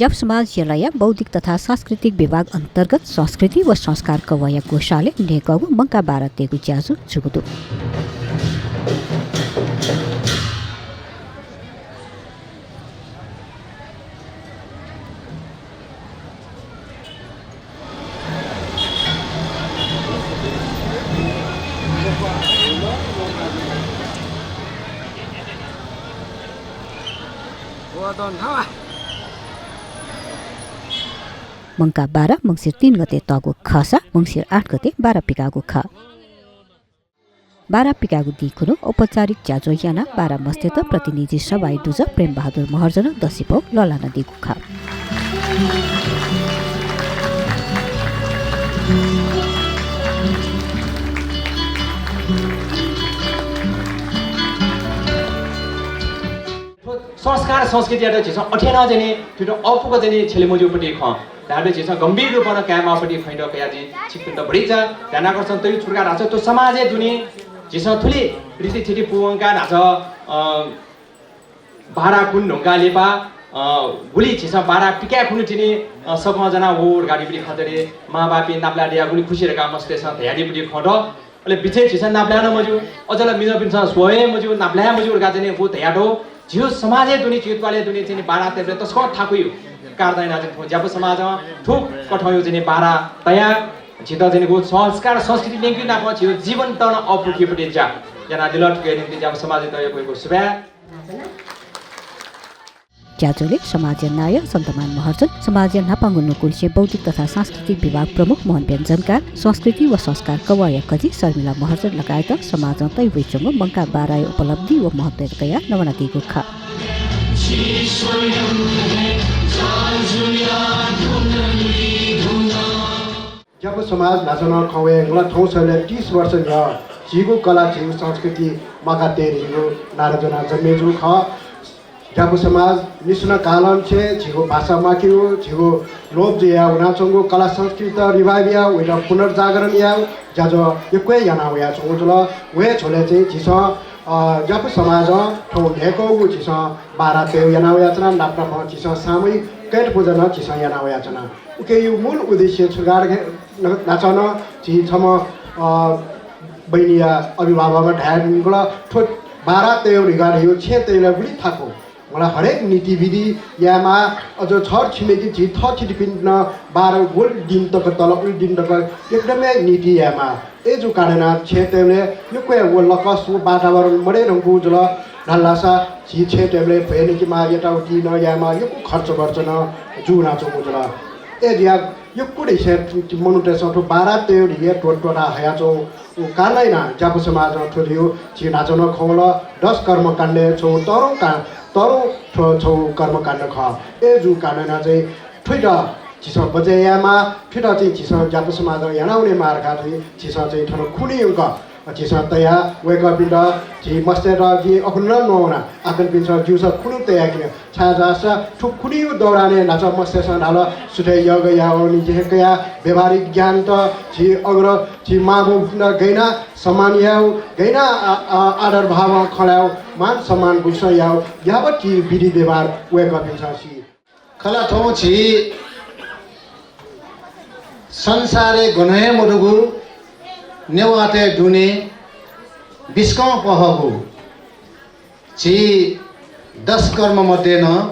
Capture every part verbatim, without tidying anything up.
ज्यापु समाज यलया बौद्धिक तथा सांस्कृतिक विभाग अन्तर्गत संस्कृति व संस्कार कवःया ग्वसालय् न्हय्कःगु मंकाः बारातय्गु ज्याझ्वः जूगु दु। मंकाः बारा मंसिर तीन गते तःगु खःसा मंसिर आठ गते बारा पिकाःगु खः। बारा पिकाःगु दिं खुन्हु औपचारिक ज्याझ्वः यानाः बारा मस्तय्त प्रतिनिधि सभाया दुजः प्रेमबहादुर महर्जनं दसिपौ लःल्हानादीगु खः। थ्व संस्कार संस्कृतियात झीसं अथे नं चाहिँ नि थुइत अःपुक चाहिँ नि छ्यले मज्यूपट्टि खँ। धाःबलय् झीसं गम्भीर रूपं कायेमाःपट्टि खँयात कयाः जिं छिकपिन्त भतिचा ध्यानाकर्षण तयागु छु धकाः धाःसा थ्व समाजय् दुने झीसं थुलि रीतिथिति पूवंकाः धाःसा, अ, बारा कुने धुंकाः लिपा, अ, गुलि झीसं बारा पिकाये खुन्हु तिनि, अ, सकं जना वःगु धकाः धइगुपट्टि खँ रे, मांबौपिं नापलाये दयाः गुलि खुसि धकाः मस्तय्सं धयादीगुपट्टि खँ दु। अले बिचय् झीसं नापलाये नं मज्यू, अझ ला मिजंपिन्सं स्वये मज्यू, नापलाये मज्यू धकाः चाहिँ नि व धयातःगु। झीगु समाजय् दुने, झीगु त्वालय् दुने चाहिँ नि बारा तयेबलय् तसकं थाकुइगु कारणं यानाः चाहिँ थ्व ज्यापु समाजं थुकथंगु चाहिँ नि बारा तयाः झीत चाहिँ नि व संस्कार संस्कृति न्यंकेगु नाप झीगु जीवनत नं अःपुकेगुपट्टि ज्या यानादिल। थुकिया निंतिं ज्यापु समाजयात यक्व यक्व सुभाय्। ज्याझ्वलय् समाजया नायः सन्तमान महर्जन, समाजया न्हापांगु नुगुलिसे बौद्धिक तथा सांस्कृतिक विभाग प्रमुख मोहन व्यञ्जनकार, संस्कृति व संस्कार कवःया कजि शर्मिला महर्जन लगायत समाजं तयावयाच्वंगु मंकाः बाराया उपलब्धि व महत्वयात कयाः न्ववानादीगु खः। ज्यापु समाज न्हाचः नं खँ वये, मला थौं स्वयाबलय् तीस वर्ष न्ह्यः झीगु कला, झीगु संस्कृति म्वाका तये धइगु नारा ज्वनाः जन्मे जूगु खः। ज्यापु समाज निस्वना कालंनिसें झीगु भाषा म्वाकेगु, झीगु लोप जुयाः वनाच्वंगु कला संस्कृतित revive याः, वयात पुनर्जागरण याः, ज्याझ्वः यक्व हे याना वयाच्वंगु जुल। व हे झ्वलय् चाहिँ झीसं, अ, ज्यापु समाजं थौं न्हय्कःगु झीसं बारा तयेगु याना वयाच्वना। नाप नापं झीसं सामूहिक कैत पुजा नं झीसं याना वयाच्वना। उकिया मूल उद्देश्य छु धकाः धाःसा नं झी छम्ह, अ, बहिनीया अभिभावकं धयादिल, थ्व बारा तयेगु धकाः धइगु छेँ तयेबलय् गुलि थाकु। मला हरेक नीतिविधि यायेमाः, अझ छगू छिमेकी झी थःथितिपिन्त नं बारा गुलि दिं तक तल, उलि दिं तक एकदम हे नीति यायेमाः। अय्जूगु कारणं छेँ तयेबलय् यक्व हे व लकस व वातावरण मदये धुंकूगु जुल धाःसा झी छेँ तयेबलय् भ्वय् नकेमाः, यताउति नं यायेमाः, यक्व खर्च बर्च नं जूवनाच्वंगु जुल। अय्जुयाः यक्व देशय् मनूतय्सं थ्व बारा तयेगु धइगु त्वःता हयाच्वंगु कारणं यानाः ज्यापु समाजं थ्व धइगु झी न्हाचः नं खँ वल, दश कर्मकाण्डय् छगू तःधंगु का-, तःधंगु थ्व छगू कर्मकाण्ड खः। अय्जूगु कारणं यानाः चाहिँ थुइत झीसं बचय् यायेमाः, थुइत चाहिँ झीसं ज्यापु समाजं याना वनेमाः धकाः चाहिँ झीसं चाहिँ थन खुन्हु यंक झीसं तयाः वय्कःपिन्त झी मस्तय्त जिं अखुन्हु नं न्ववाना, आकनपिन्सं ज्यूसा खुन्हु तयाकिन। छाय्धाःसा थ्व खुन्हुया दौरानय् न्हाचः मस्तय्सं धाल, सुथय् यःगः यायेगु निंतिं हे कयाः व्यावहारिक ज्ञानत झी अग्र झी मांबौपिन्त गय् यानाः सम्मान यायेगु, गय् यानाः आ-, आ-, आदर भावं खँ ल्हायेगु, मान सम्मान गुलिसं यायेगु यावत् झी विधि व्यवहार वय्कःपिन्सं सी। खला थौं झी संसारय् गनं हे मदुगु नेवाःतय् दुने बिस्कं पहःगु झी दश कर्म मध्ये नं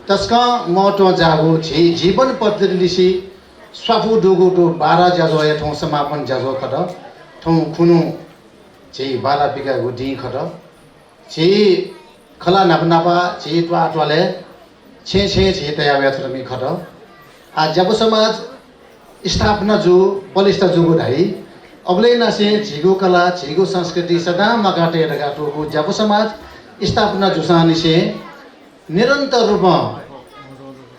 तसकं महत्वं जाःगु झी जीवन पद्धतिलिसे स्वापू दुगु थ्व बारा ज्याझ्वःया थौं समापन ज्याझ्वः खः। थौं खुन्हु झी बारा पिकाःगु दिं खः। झी खला न्हापा न्हापा झी त्वाःत्वालय् छेँ छेँ झी तया वयाच्वनामि खः। आः ज्यापु समाज स्थापना जू, बलिष्ठ जूगु धाइ। अबलय् नासें झीगु कला, झीगु संस्कृति सदां म्वाका तये धकाः त्वःगु ज्यापु समाज स्थापना जूसांनिसें निरन्तर रूपं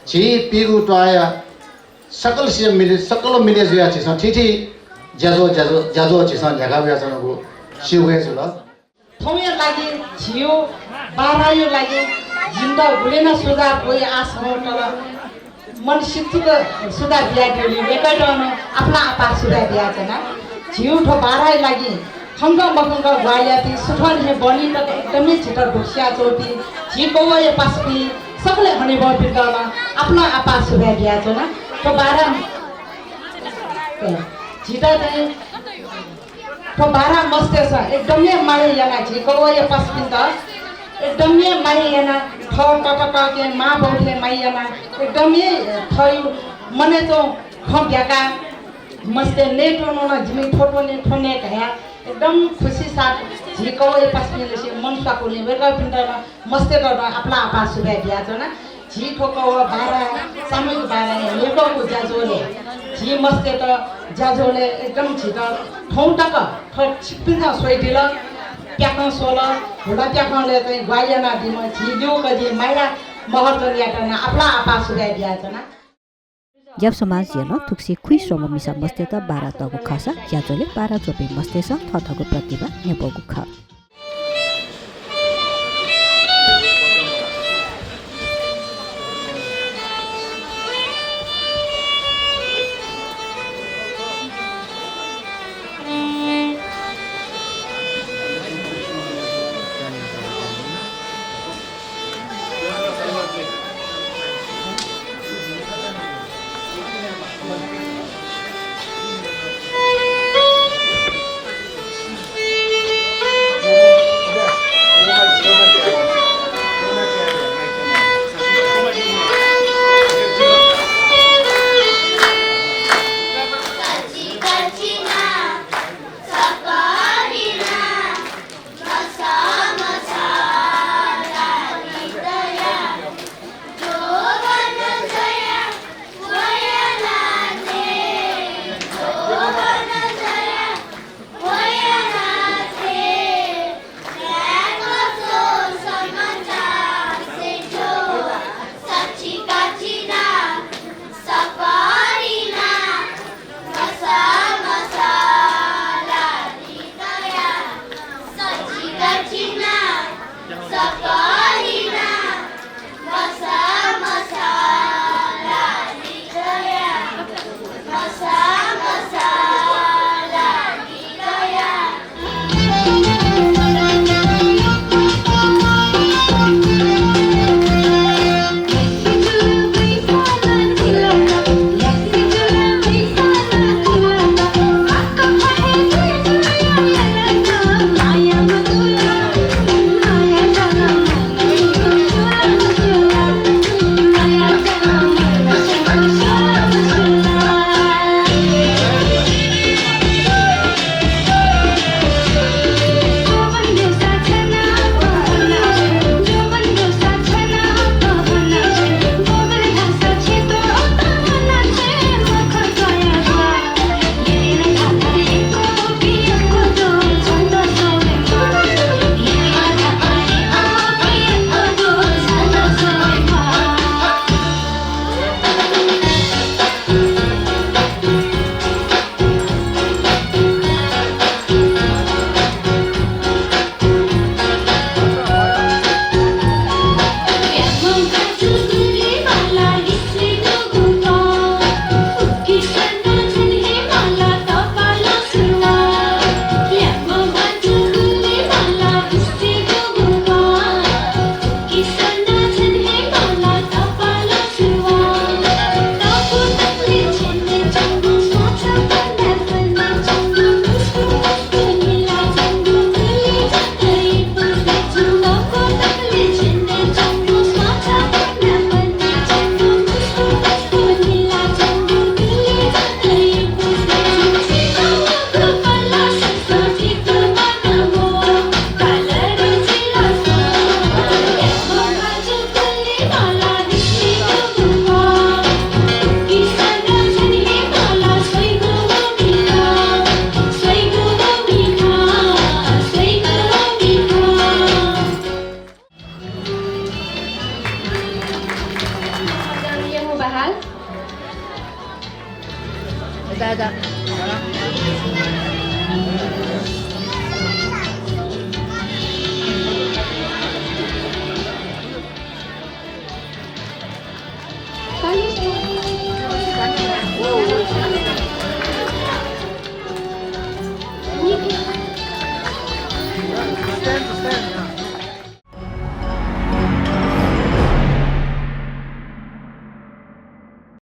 झी पीगु त्वाःया सकल सिया मिले, सकल मिले जुयाः झीसं थीथी ज्याझ्वः, ज्याझ्वः, ज्याझ्वः झीसं न्ह्याका वयाच्वनागु स्यूगु हे जुल। थौंया लागि झीगु बाराया लागि जिमित गुलि नं सुझाव ब्वइ आश मदु, तर मनसित सुझाव बियादीगुलिं वय्कःयात नं आपालं आपाः सुभाय् बियाच्वना। झीगु थ्व बाराया लागि खंक मखंक ग्वाहालि याःपिं सुथंनिसें बहनी तक एकदमै झीत दुःख सियाच्वंपिं झी कवःया पासापिं, सकलें हनेबहःपिन्त नं आपालं आपाः सुभाय् बियाच्वना। थ्व बारा, ए, झीत चाहिँ थ्व बारा मस्तय्‌सं एकदम हे माया यानाः झी कौवाया पासापिन्त एकदम हे माया यानाः थः ततातःके मांबौ थें माया यानाः एकदम हे थःयु मनय् च्वंगु खँ ब्याकाः मस्तय् नयेत्वंगु नं जिमि थ्व त्वने थ्व नये धयाः एकदम खुसी साथ झी कौवाया पासापिं लिसे मन स्वाकूलिं वय्‌कःपिन्त नं मस्तय्‌त नं आपालं आपाः सुभाय् बियाच्वना। झी थ्व कौवा बारा, सामूहिक बाराया न्ह्यब्वःगु ज्याझ्वलय् झी मस्तय्‌त ज्याझ्वलय् एकदम झीत थौं तक थ्व छिकपिन्सं स्वयादिल, प्याखं स्वल, हुला प्याखंलय् चाहिँ ग्वाहालि यानादीम्ह झी ल्यू कजि माया महर्जनयात नं आपालं आपाः सुभाय् बियाच्वना। ज्यापु समाजया नं थुगुसी खुइस्वंम्ह मिसा मस्तय्‌त बारा तःगु खःसा ज्याझ्वलय् बारा च्वंपिं मस्तय्‌सं थःथःगु प्रतिभा न्ह्यब्वःगु खः।